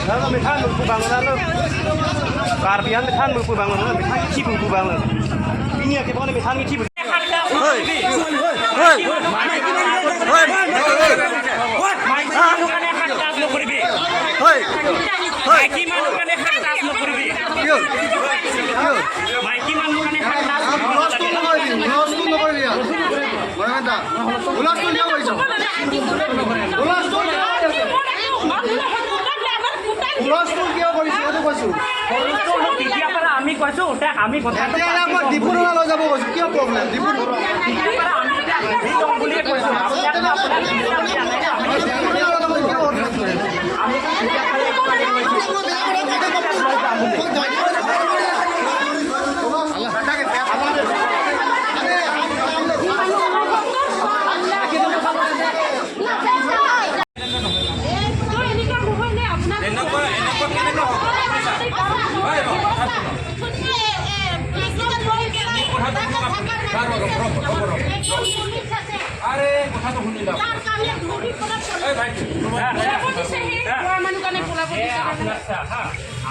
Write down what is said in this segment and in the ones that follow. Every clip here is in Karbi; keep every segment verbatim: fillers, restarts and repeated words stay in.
Lalu methan pu bang lalu. Karbi an methan pu bang lalu. Methan kithi pu bang lalu. Ini ake pone methan kithi pu. Hoi. Hoi. Hoi. Hoi. Hoi. Hoi. Kiyo? Kiyo? মাইকী মানুহ কাৰণে সাত লাখ। হুলস্থুল নকৰিবি, হুলস্থুল নকৰিবি ইয়াত। মনে দা, হুলস্থুল কিয় কৰিছ? হুলস্থুল কিয় কৰিছ? হুলস্থুল কিয় কৰিছ? এইটো কৈছো। তেতিয়াৰ পৰা আমি কৈছো, এতিয়া আমি কথা এতিয়া ইয়াক মই ডিফু থানা লৈ যাব কৈছো। কিয় প্ৰব্লেম? ডিফু থানা। তেতিয়াৰ পৰা আমি এতিয়া হেৰি ল'ম বুলিয়ে কৈছো। আমি ইয়াত আপোনাক আৰে, কথাটো শুনি লওক। এই ভাই, এ, আপোনাক চা, হা,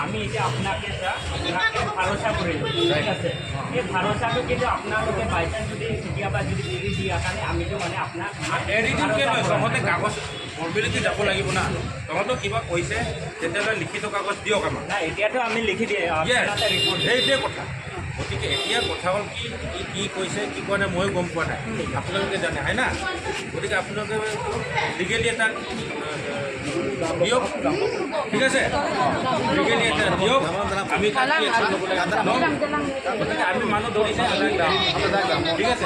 আমি এতিয়া আপোনাকে চা, আপোনাকে ভৰসা কৰিলো, ঠিক আছে? এই ভৰসাটো কিন্তু আপোনালোকে বাই চান্স যদি কেতিয়াবা যদি এৰি দিয়া কাৰণে আমিতো মানে আপোনাক এৰি দিম কেলৈ? তহঁতে কাগজ ফৰ্মেলিটি যাব লাগিব না। তহঁতক কিবা কৈছে, তেতিয়াহ'লে লিখিত কাগজ দিয়ক আমাক। নাই, এতিয়াতো আমি লিখি দিয়ে, য়েছ, আপোনালোকে ৰিপৰ্ট। সেইটোৱে কথা। গতিকে এতিয়া কথা হ'ল কি, কি, কি কৈছে, কি কোৱা নাই, ময়ো গম পোৱা নাই। আপোনালোকে জানে, হয় না? গতিকে আপোনালোকে লিগেলি এটা, আহ, দিয়ক, ঠিক আছে? লিগেলি এটা দিয়ক, আমি তাত কি action ল'ব লাগে ল'ম। গতিকে আমি মানুহ ধৰিছে, ঠিক আছে?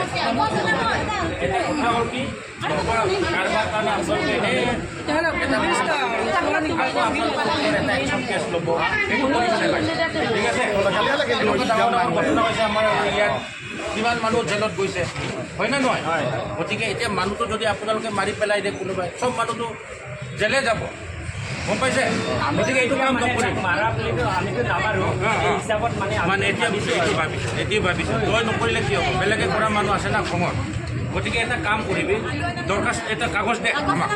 এতিয়া কথা হ'ল কি, কাৰোবাৰ কাৰণে আপোনালোকে এই এটা আপোনালোকৰ এটা একশ্যন কেছ ল'ব, সেইটো কৰিব নালাগে। ঠিক আছে? এনেকুৱা ডাঙৰ ডাঙৰ ঘটনা হৈছে আমাৰ ইয়াত, কিমান মানুহ জেলত গৈছে, হয় নে নহয়? গতিকে এতিয়া মানুহটো যদি আপোনালোকে মাৰি পেলাই দিয়ে কোনোবাই, চব মানুহটো জেলে যাব, গম পাইছে? গতিকে এইটো কাম নকৰিব। মাৰা বুলিতো আমিতো নামাৰো। হা, হা। এই হিচাপত মানে আমি মানে এতিয়া ভাবিছো এতিয়া আৰু। ভাবিছো, এতিয়া ভাবিছো। তই নকৰিলে কি হ'ব? বেলেগে কৰা মানুহ আছে না খঙত। গতিকে এটা কাম কৰিবি, দৰখাস্ত এটা কাগজ দে আমাক,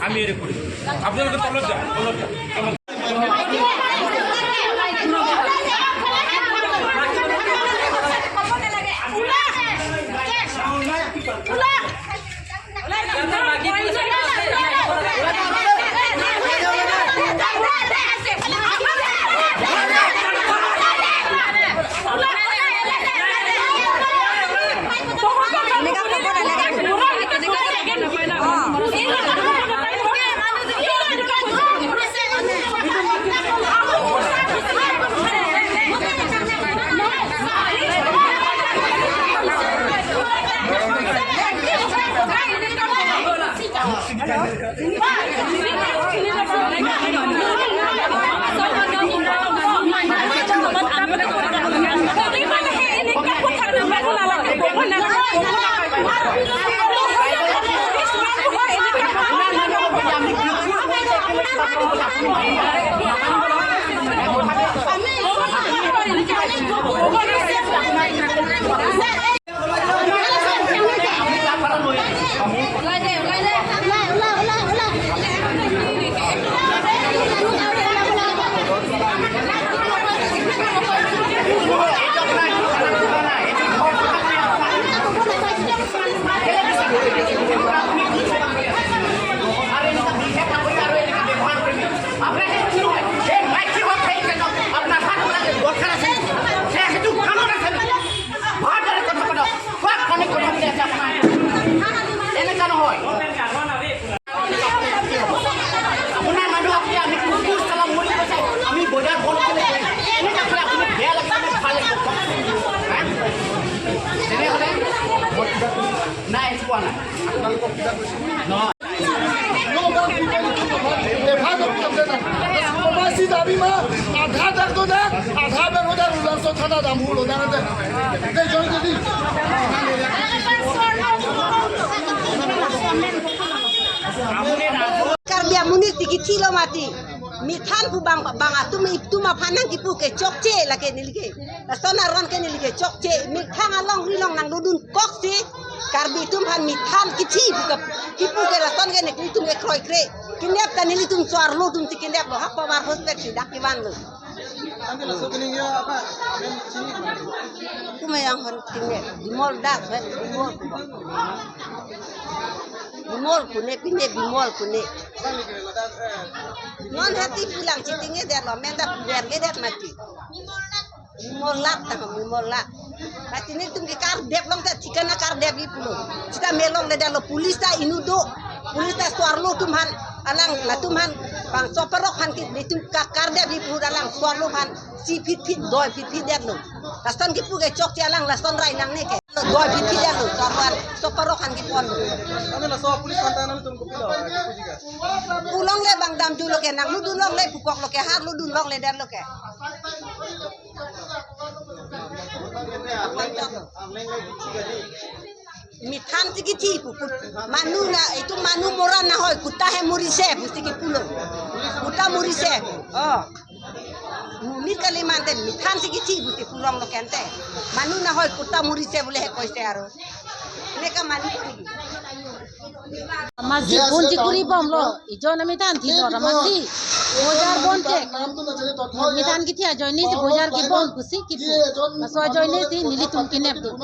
আমি এৰি কৰিম। আপোনালোকে তলত যাওক, তলত যাওক, তলত। আপোনাৰ মানুহ আপুনি আমি কুকুৰ চালা মৰি গৈছে, আমি বজাৰ বন্ধ কৰি দিম। এনেকুৱা কৰি আপুনি বেয়া লাগিছে নে ভাল লাগিছে? হা? তেনেহ'লে নাই, এইটো কোৱা নাই। আপোনালোকক কিবা কৈছে? নহয়। এভাগ অভিযোগ দেনা। Masih dari ma, ada tak tu dah, ada bang udah ulang so thana damu lo dah nanti. Kita join jadi. Karbi amonit tiki thilo mati. Mithan pu bang bang atum itum aphan nangkipu ke chokche lake neli ke. Lason aron ke neli ke chokche. Methang alongri along nangdodun koksi Karbi atum aphan mithan kithi pu ke kipu ke lason ke nelitum ke kroikre. Kinep ta nelitum so-arlo atum si kinep lo ha power hospital si dak kevanlo. Ante laso keningje apa? Amen chini. Kuma yang hon tingne Bimol Das, eh, Bimol. Bimol kune, pine Bimol kune. Non hati pulang chitinge der lo, menda puler ge der mati. Bimol Lak ta, Bimol Lak. Pati nelitum ke kardep long ta, chikana kardep i pulo. Chita me longle der lo, police ta inut do. Police ta so-arlo atum aphan, alang latum aphan, bang so-parok aphan ke, nelitum ka kardep i pu alang so-arlo aphan. Si phit phit doi phit phit der lo. Lason kipu ke chokche alang lason rai nangne ke. Doi phit phit der lo. Karwan so-parok aphan kipon lo. Ante laso police aphan ta nangtum kopilo, kipu jika. Pu longle bang damjulo ke nangludun longle pukok lo ke harludun longle der lo ke. Mithan si kithi pu pu. Manu na itu manu mora na hoi kuta he murise pusi kipulo. Kuta murise. Oh. Muni kali mante mithan si kithi pusi pulong lo kente. Manu na hoi kuta murise bule he koise aro. Neka manu si. Masi bonji kuri bomlo. Ijon amithan thilo ra masi. Bojar bon ke. Mithan kithi ajoine si bojar kebon pusi kipu. Laso ajoine si nelitum kinep do.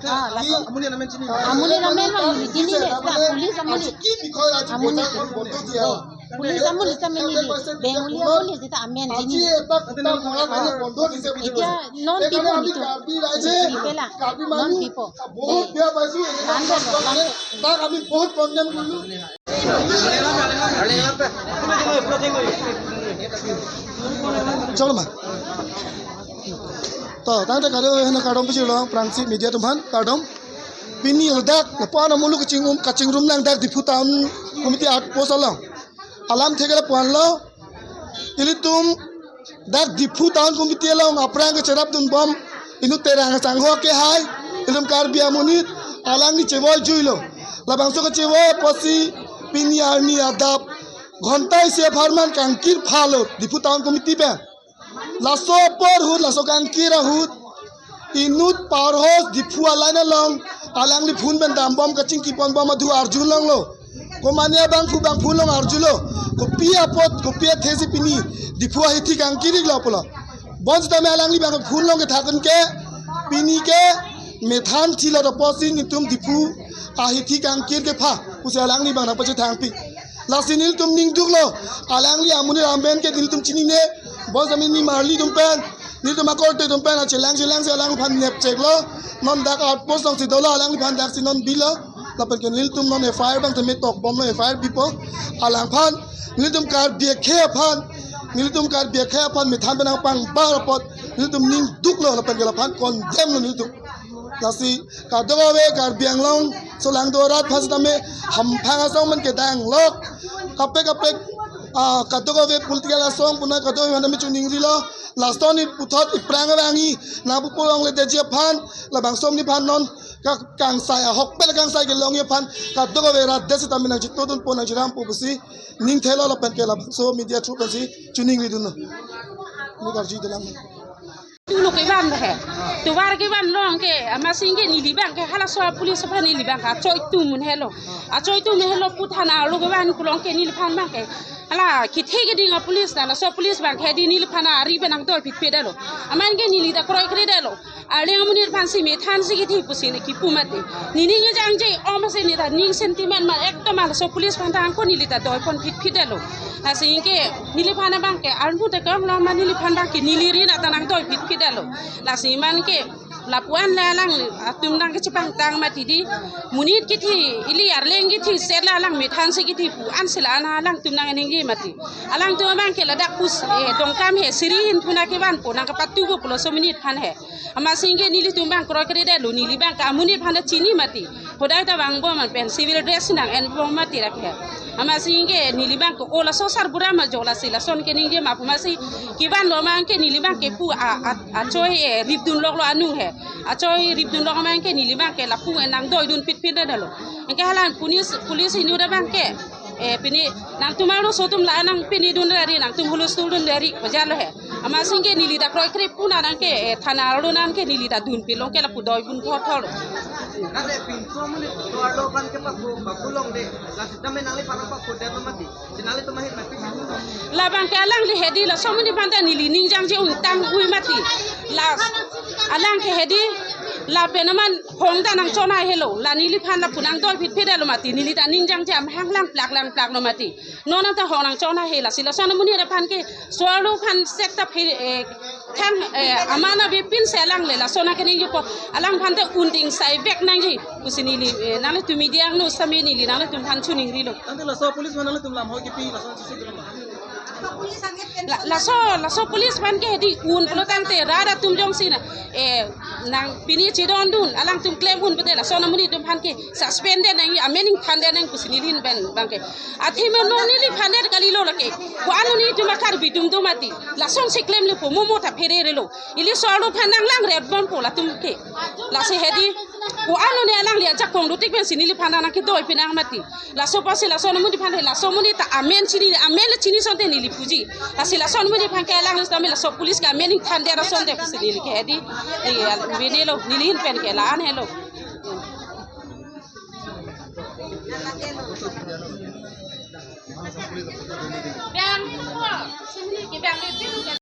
Ah, laso. Amonit amen neli chini le, police amonit. Amonit. Police amonit ta amen neli. Bengali amonit ta amen chini. Etiya non pipo nelitum. Pela. Non pipo. Dan dan. Chalo ma. To, tangte kado hena kardom pisi lo, Prangsi media atum aphan, kardom. Pini ladak, lapu an amulu kachingrum, kachingrum nang dak Diphu Town Committee outpost along. Alam thekela puan lo, ilitum dak Diphu Town Committee along aphrang kecherap dun bom, inut Terang Sangho ke hai, ilitum Karbi amonit, alangli chevoi juilo. Labangso kechevoi apotsi pini arni adap, ghonta isi apharman kangkir phalo, Diphu Town Committee pen. Laso apor ahut, laso kangkir ahut, inut Power House Diphu a-line along, alangli phone pen dambom kachingki ponbom adu arjulonglo. Komane abang pu bang phone along arjulo. Kopi apot, kopi athesi pini Diphu ahithi kangkir-iklo pulo. Bonsitame alangli bang phone along kethakun ke, pini ke, mithan thilo apotsi nelitum Diphu ahithi kangkir kepha pusi alangli bang nangpachethangpi. Lasi nelitum ningduklo, alangli amonit amen ke nelitum chinine, bonsitame nimarli atum pen, nelitum akorte atum pen, achelang chelang si alangliphan nepcheklo, non dak outpost alongsi dolo, alangliphan daksi non bilo, lapen ke nelitum non F I R bang tame tokbomlo, F I R bipo, alangphan, nelitum Karbi akhei aphan, nelitum Karbi akhei aphan mithan pen nangpangbar apot, nelitum ningduklo, lapen ke laphan condemn lo nelitum. Lasi kadokave Karbi Anglong solangdo arat aphan sitame hamphang asong man kedang lok. Kaprek kaprek, ah, kadokave political asong puna kadokave aphan tame chuningrilo. Last on it puthot iphrang arangi nangpu pulongledetji aphan labangso amonit aphan non ka-, kangsai ahokpet kangsai kelongji aphan kadokave rat det sitame nangchitodunpo nangchirampo pusi ning thelo lapen ke labangso media through pensi chuningridunlo. Ni karjudelang. Tulo kevan he. Tovar kevan along ke, amatsi ke neli abang ke, halaso police aphan neli abang ke, achoi atum un helo. Achoi atum un helo pu than arlo kevan along ke neliphan abang ke. Hala, kethe keding a-police na, laso police abang ke di neliphan ari pen nangdoi phitphit detlo. Amat ke neli ta kroikredetlo. Arleng amonit aphan si mithan si kithi pusi ne kipu mati. Neli nge jangje, om si neli ta ning sentiment ma, ekdom halaso police aphan ta angko neli ta doipon phitphit detlo. Lasi ke, neliphan abang ke, armu te kam lo ma neliphan abang ke, neli ri na ta nangdoi phitphit detlo. Lasi man ke, lapu-an le alang, atum nangkechepangtang mati di, monit kithi, ili arleng kithi, sela alang mithan si kithi pu, an sela an alangtum nangningje mati. Alangtum abang ke ladak pus, eh, Dongkamang he, siri hin puna kevanpo, nangkepatubo pulo laso amonit aphan he. Amatsi ke nelitum abang kroikredetlo, neli abang ke amonit aphan ta chini mati. Hodai ta vangbom an pen civil dress nang-enbom mati rak he. Amatsi ke neli abang ke o laso sarbura ma jo lasi lason keningje ma pu amatsi kevanlo abang ke neli abang ke pu a, a, achoi, eh, ripdunloklo anung he. Achoi ripdunlok abang ke neli abang ke lapu, eh, nangdoidun phitphit detlo. Anke hala police, police inut abang ke Eh, pini nangtum arloso atum la nang pini dun rari, nangtum hulustul dun rari, pajar lo he. Amatsi ke neli ta kroikre pu nang ke, eh, thana arlo nang ke neli ta dunpilo ke lapu doi bun thotho lo. Nang le pinso amonit so arlo aphan ke paku, paku longde. Lasi tame nangliphan paku det lo mati. Si nanglitum ahin mati. Labang ke alangli hedi, laso amonit aphan ta neli ning jangje un tang-ui mati. La alang ke hedi, lapen aman hong ta nangchonai helo. La neliphan lapu nangdoi phit phit lo mati. Neli ta ning jangje amahang langplak langplak lo mati. Non ta hong nangchonai he, lasi lason amonit aphan ke so arlo aphan sek ta phi, eh, thang, eh, aman abipin si alang le lason akening yupo, alangphan ta un ding sai vek nangji pusi neli, eh, nanglitum media angno sitame neli nanglitum aphan choningrilo. Tangte laso police aphan nanglitum lam hoi kipi lason sisi dolo ma? La, laso, laso police aphan ke hedi un pulo tangte rat atum jongsi na, eh, nang pini chidon dun, alangtum klem un pute lason amonit atum aphan ke suspend det nang, amen ingthan det nang pusi neli ahin pen abang ke. Athema non neliphan det kalilo lake. Ko-an netum a-Karbi atum do mati. Lasonsi klemle po, mo mo ta pherere lo. Ili so arlo aphan nang langret bompo latum ke. Lasi hedi, ko-an ne alangli ajakong dotik pensi neliphan nang kedoi pinang mati. Laso apotsi lason amonit aphan he, laso amonit ta amen chini, amen le chini asonte neli puji. Lasi lason amonit aphan ke alangli tame laso police ke amen ingthan det asonte pusi neli ke hedi. Eh, bini lo, neli ahin pen ke la-an helo.